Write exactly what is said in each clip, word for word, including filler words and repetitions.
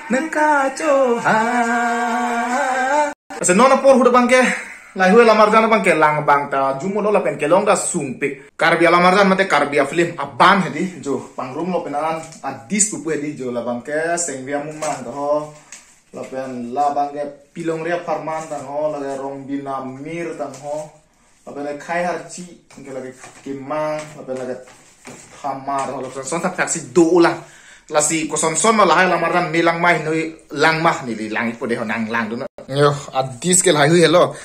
Nang kachoha. Ase non apor huda abangke, lahai-hui alam-arjan abangke lang abang ta jumolo lapen kelong ta sungpik. Karbi alam-arjan mate Karbi a-film abang hedi jo, pangrumlo pen an a-disc pupu hedi jo, labangke Sengvia Mumang ta ho. Lapen labangke Pilongri Apharman ta ho, lake Rongbina Mir ta ho. Lapen lake Khai Harchi, anke lake Kemang, lapen lake Thamar, lapen son thakthak si do lang. Lasi kosonson ma lahai alam-arjan me lang ma hinoi lang ma neli lang-ikpo de ho, nang langdun. Yo, a-disc ke lahai-hui helo.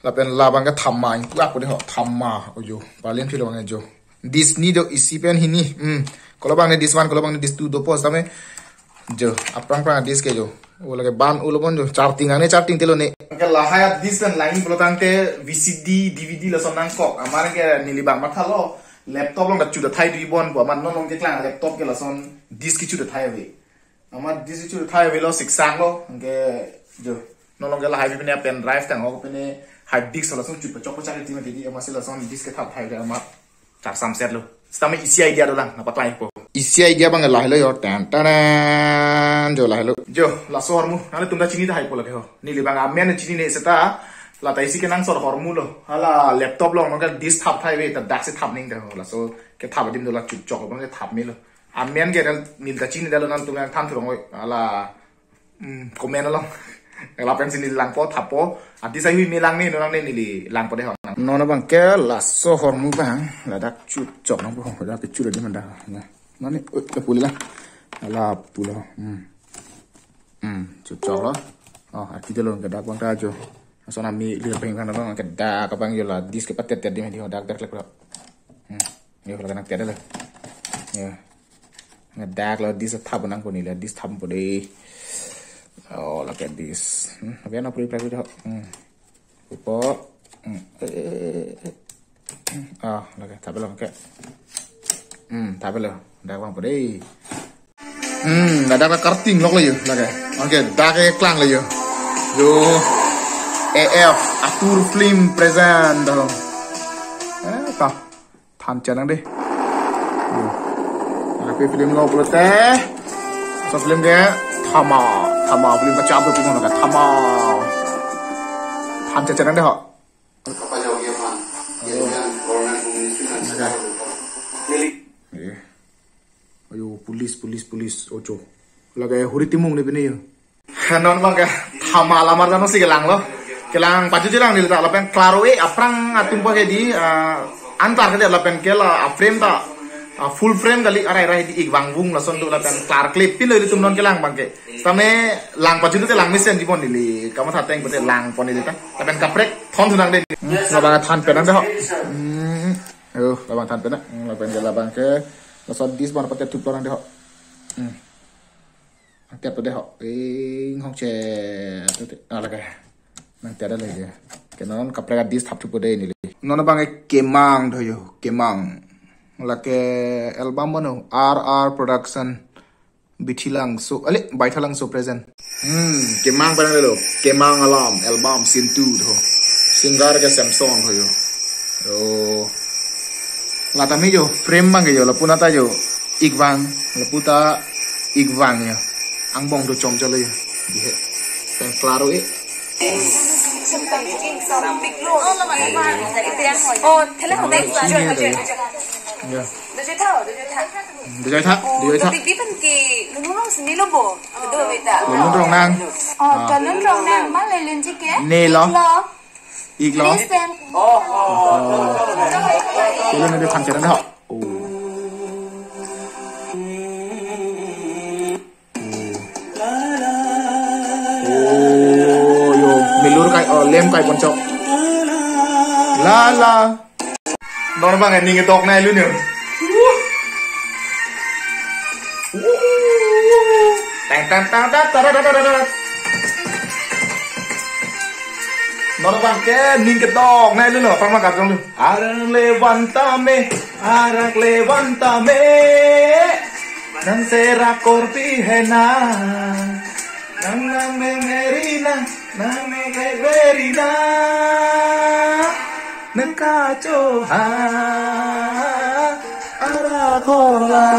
Lapen labangke Thamma ingpu-akpo de ho, Thamma. Ojo, palen philo bang jo. Disc ni do, isi pen hini. Hmm. Kolo bang ne disc one, kolo bang ne disc two dopo sitame. Jo, aphrang phrang disc ke jo. O lake ban ulo bon jo. Charting ang ne charting telo ne. Anke lahai a-disc pen lang pulo tangte V C D, D V D lason nangkok. Amat anke neli bang mathalo. Laptop along ta chut athai dui bon po. Amat non along keklang laptop ke lason disc ke chut athai ave. Amat disc chut athai avelo, siksak lo. Anke jo. Non along ke lahai pen pen drive tang ho pen hard disk lason chut pachok pachak di mati di, amatsi lason disc kethap athai ave amat. Char samset lo. Sitame isi idea dolang, nangpaklangpo. Isi idea abang lahelo yo, tan tan jo lahelo. Jo, laso ahormu, nanglitum ta chini tahai po lake ho. Neli bang amen chininei seta, la ta isi kenangsot ahormu lo. Hala laptop along nangke disc thap athai ave, ta daksi thap ning ta ho. Laso kethap adim dolang chutchok abang kethap melo. Amen ke neli ta chinidetlo, nangtum nangthan thurong oi. Hala Hmm, comment along. Lapensi neli langpo, thappo. A-disc ahui me lang ne, no lang ne neli langpo de ho. Non abangke laso ahormu abang, ladak chutchok nangpo, ladak kechut adim anda. Ya. Mane, oi, ya puli la. Ala pula. Hmm. Hmm, chutchok lo. Oh, aki dolo, ladak abang ta jo. Lason ami li peng kan abang, ladak abang jo la, disc kepatet-tet adim di ho, dak dak lek lo. Hmm. Yo, ladak nangtet lo. Ya. Ladak lo disc thap nangpo neli, disc thappo de. Oh, lake disc. Hmm, lake na puri prak ho. Hmm. Upo. Hmm. Eh, eh, eh, eh. Ah, lake thaplo ke. Hmm, thaplo. Dak abangpo de. Hmm, ladak karting lok lo yo, lake. Oke, dak keklang lo yo. Yo. A F, Atur Film present dong. Eh, ta. Than chot nang de. Yo. Lapen film lo pulote. Laso film ke Thamma, Thamma film kachap do pimo ka Thamma. Than chot nang de ho. Eh. Ayo, police, police, police, ojo. Lake huri timung ne pine yo. Non abangke Thamma alam-arjan si kelang lo. Kelang paju jelang neli ta lapen klaro e aphrang atum pa ke di, ah, antar ke di lapen ke la a-frame ta, ah, full frame kali arai arai di ik vang vung lason do lapen klar klip pin lo ilitum non kelang abangke. Sitame lang paju te lang mesen di bon neli. Kamatha ateng pute langpo neli ta. Lapen kaprek thon thunang de. Hmm, labang than pen nang de ho. Hmm. Ayo, labang than pen nang. Hmm, lapen ke labangke. Laso disc bon patet thup nang de ho. Hmm. Nangtep de ho. Eh, hong che. Ah, lake. Nangtep de lake. Ke non kaprek a-disc thap thupo de neli. Non abang Kemang do yo, Kemang. Lake album bono, R R Production. Bithilangso, ale, Baithalangso present. Hmm, Kemang pen nang lo. Kemang alam, album, scene two do. Singer ke Samson do yo. Oh. Lata me jo, frame abang yo, lapu nata jo, ik vang, lapu ta ik vang yo. Angbong do chom chalo yo. Di he. Pen klaro e. Oh, thela ho, thela ho. Ya. Dujoi tha, dujoi tha. Dujoi tha, dujoi tha. Big big kan ki lungrong sini lo bo. Kedo beta. Lungrong nang. Oh, ah. Lungrong nang, ma le lunji ke? Ne lo. Lo. Ik lo. Listen. Oh. Kilo na de phan cheran ho. Oh. Oh, yo, milur kai, oh, lem kai ponchok. La la. Non abang ning dok nai lu ni. Tang tang tang tang tara tara tara. Non abangke ning kedok nai lu no, pama kat lu. Arak le van tame, arak le van tame. Nang serak korpi hena. Nang nang me meri nang, nang me me meri nang. Nang kachoha, arak hola.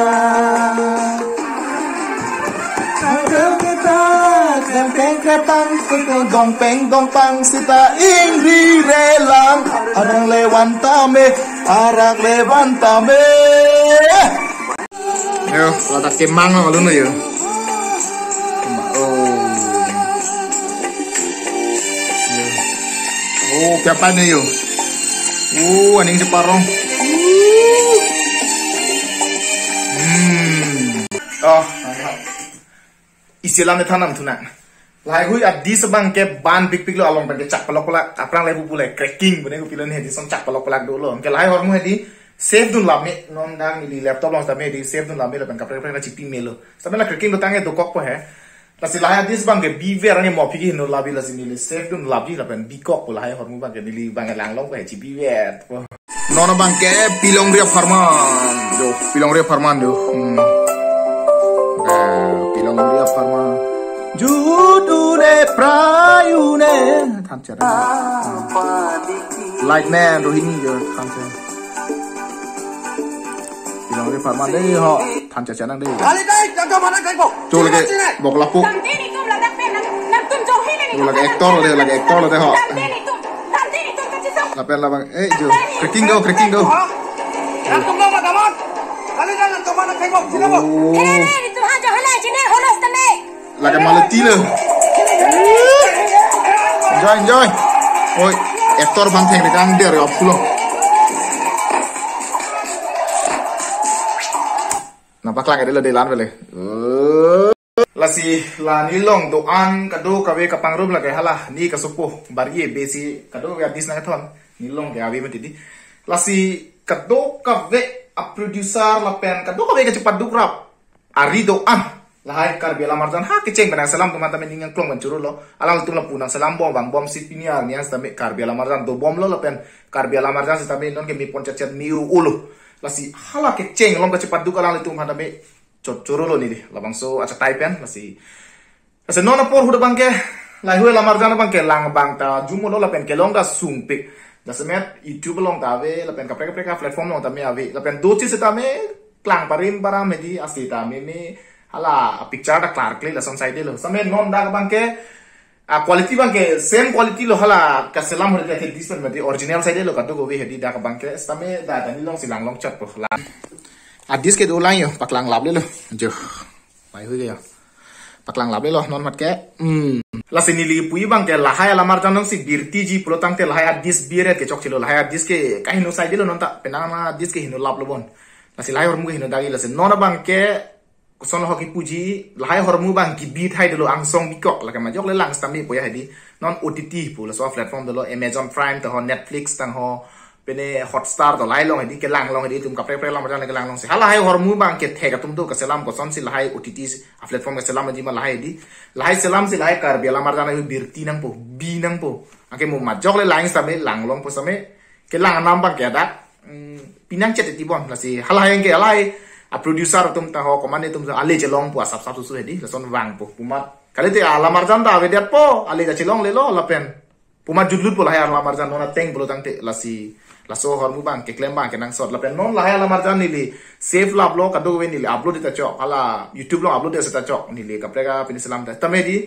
Petang, petang, dongpeng, dongpang, sita ingri relang. Arang lewan tame, arak lewan tame. Yo, ladak kemang lo, lo yo. Oh. Yo. Oh, siapa nih yo? Oh, aning separuh. Hmm. Oh, isi alam thanam thunang. Lahai hui a-disc abang ke ban pikpik lo, along pen ke chak palok palak, aphrang le pupu le cracking, bune ko pilon hedi son chak palok palak dolo. Ke lahai ahormu hedi save dun lap me, non dang ili laptop along tame hedi save dun lap me lapen kaprek kaprek chipi melo. Sampai la cracking do tang ke dokok po he. Lasi lahai a-disc abang ke biver ani mo piki hino labi, lasi neli save dun lap di lapen bikok po lahai ahormu abang ke, neli abang ke langlong po he chibiver po. Non abang ke Pilongri apharman. Yo, Pilongri apharman yo. Hmm. Eh, Pilongri apharman. Judu ne prayu ne. Than chera. Like ne Rohini yo, than chera. Pilongri apharman dei ho. Than chera nang dei. Kali dai, jaga mana kai bo? Tuh lagi bok lapu. Tang dini tum ladak pen, nang, nang tum jong hini ni. Tuh lagi actor lo dei, lagi actor lo dei ho. Tang dini tum, tang dini tum kachisong. Lapen labang, eh, jo. Cracking go, cracking go. Nang tum nang mata mat. Kali dai nang tum mana kai bo? Sila bo. Oh. Eh, eh, itu haja hala jine holos tame. Lagi malu tilo. Enjoy, enjoy. Oi, actor bang theng ni kang der yo pulo. Nampak lagi dilo delan bele. Lasi la nelilong do-an kadokave kapangrum lagi hala ni kasupo bari besi kadokave a-disc nangkethon nelilong ke ave mati di. Lasi kadokave a-producer lapen kadokave kachepaduk rap ari do-an lahai Karbi alamarjan ha kecheng pen nangselam atum aphan tame ning nangklong pen choro lo. Alangtum lapu nangselam bom vangbom si pini arni an sitame Karbi alamarjan dobom lo lapen Karbi alamarjan sitame non ke mepon chetchet me-u ulo. Lasi hala kecheng along kachepaduk alangtum aphan tame chot choro lo neli labangso achatai pen. Lasi, lasi non apor ahut abang ke lahai hui alamarjan abang ke lang abang ta jumo lo lapen kelong ta sungpik. Jasemet YouTube along ta ave lapen kaprek kaprek a-platform along tame ave lapen dochi sitame klang parim param hedi asi tame me hala picture ta klar kle lason side lo. Same non dak abang ke a-quality abang ke same quality lo, hala kaselam hori ke disc pen mati original side lo kadokave hedi dak abang ke sitame dak nelilong si langlong chot po la. A-disc ke do lang yo, paklang lap le lo. Jo. Pai hui ke yo. Paklang lap le lo non mat ke. Hmm. Lasi neli puji abang ke lahai alamarjan nangsi birtiji pulo tangte lahai a-disc biret ke chokche lo, lahai a-disc ke kaheno side lo non ta penang a-disc ke heno lap lo bon. Lasi lahai ahormu ke heno dagi, lasi non abang ke koson ho kipuji, lahai ahormu abang ke bi thai dolo angsong bikok, lake majok le lang sitame po ya hedi. Non O T T pu laso platform dolo, Amazon Prime ta ho, Netflix tang ho, pene Hotstar to lahai along hedi kelang long hedi, itum kaprek kaprek alamarjan kelang long si. Halahai ahormu abang ke thek atum do kaselam koson si lahai O T T a-platform kaselam hedi ma lahai hedi. Lahai selam si lahai Karbi alamarjan ayu birti nangpo, bi nangpo. Anke mo majok le lang sitame lang long po sitame kelang anam abang ke dak, mm, pinang chet ti bon. Lasi halahai ke halahai a-producer atum ta ho, komat atum ta ale chelong po asap sap susu hedi, lason vangpo. Pu amat kalite alamarjan ta avedet po, ale ta chelongle lo lapen pu amat jutlut po lahai alamarjan non ateng pulo tangte, lasi laso ahormu abang keklem abang kenangsot lapen non lahai alamarjan neli save lap lo, kadokave neli upload ta chok, hala YouTube along upload ta chok, neli kaprek a pini selam ta tame di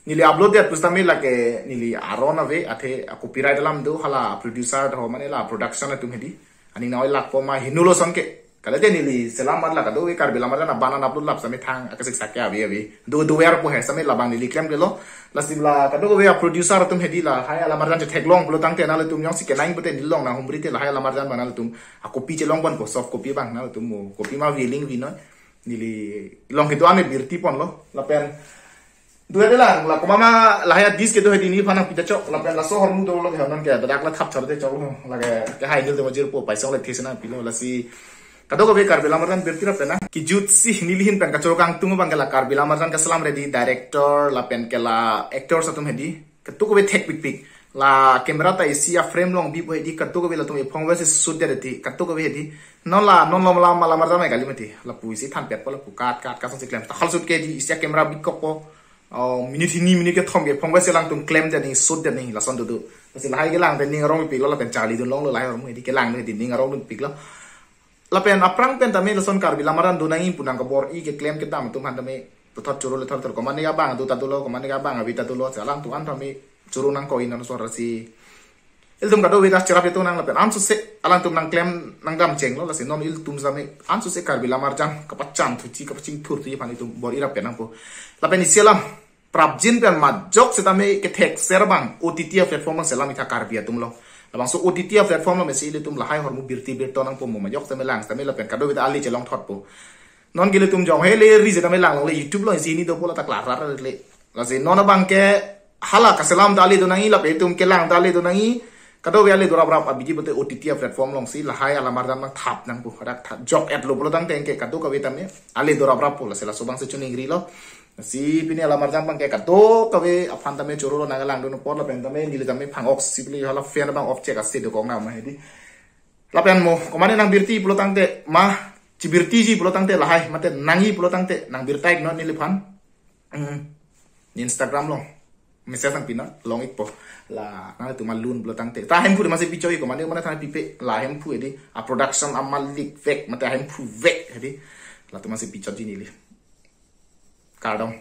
neli upload det pusitame lake neli aron ave, athe a-copyright alam do, hala producer ta ho mane la production atum hedi aning nang oi lak po ma heno lo son ke. Kalite neli selam amat la kadokave Karbi alamarjan abang an upload lap sitame thang akesik sak ke ave ave. Do do wer po he sitame labang neli klemkle lo. Lasi la kadokave a-producer atum hedi lahai alamarjan chetheklong pulo tangte nanglitum jongsi kenang pute nelilong nanghumri te lahai alamarjan abang nanglitum a-copy chelong bon po, soft copy abang nanglitum mo copy ma willing vi noi. Neli long kedo-an birti pon lo. Lapen duet lang, la komat ma lahai a-disc kedo hedi neliphan nangpi ta chok, lapen laso ahormu dolo ke non ke dak la thap chor te chok lo, lake kehai nil te majir po, paisong le this nangpi lo, lasi kadokave Karbi alamarjan birti rap na. Kijut si neli ahin pen kachoro kangtung abang ke la Karbi alamarjan kaselam hedi director lapen ke la actors atum hedi kadokave thek pikpik. La camera ta isi a-frame along bi po hedi kadokave latum ephong versi shoot det hedi kadokave hedi. Non la non lom lam alamarjan mai kali mati. Lapu isi thanpet po, lapu kat kat kat son si klem. Ta hal shoot ke di isi a-camera bikok po. Oh, minute hini minute kethom ke phongve selang atum klemdet ni, shootdet ni, lason dodo. Lasi lahai kelang pen ning arong pik lo lapen charli dun longlo lahai ahormu hedi, kelang hedi ning arong dun pik lo. Lapen aphrang pen tame lason Karbi alamarjan do nangji pu nangkebor-i keklem kedam atum aphan tame Puthot choro le thot thot, komane abang adu ta dolo, komane abang abi ta dolo, si alangtum an tame choro nangkok-i non sor si. Ilitum kadokave ta cherap itum nang lapen ansose alangtum nangklem nangdam chenglo, lasi non ilitum sitame ansose Karbi Lamarjang kapachan thuji kapachingthur thuji aphan itum bor-i rap pen nangpo. Lapen isi alam prapjin pen majok sitame kethekser abang O T T a-platform abang selam itha Karbi atum lo. Labangso O T T a-platform lo mesi ilitum lahai ahormu birti birto nangpo mo, majok sitame lang sitame lapen kadokave ta ale chelong thotpo. Non ke ilitum jong hele ri sitame lang longle, YouTube lo isi hini dopo la ta klar rar le. Lasi non abang ke hala kaselam ta ale do nangji, lapen itum kelang ta ale do nangji. Kadokave ale do rap rap abidi bote O T T a-platform alongsi lahai alamarjang abang thap nangpo, hadak thap jok-etlo pulo tangte ke kadokave tame ale do rap rappo, lasi laso abangsi choningrilo. Si pini alamarjang abang ke kadokave aphan tame choro lo nanglang dun apot lapen tame neli tame phang-ok si pili hala fan abang off chek ase dokok na ma hedi. Lapen mo, komane nangbirti pulo tangte ma, chibirtiji pulo tangte lahai, mate nangji pulo tangte nangbirta-ik non neliphan. Hmm. Ne Instagram along message nangpi non, long-ikpo. La nangtum alun pulo tangte, ta Hemphu de masi pichoi, komane mane thang pipe, la Hemphu hedi, a-production amalik vek, mate Hemphu vek hedi. Latum masi pichotji neli. Kardom.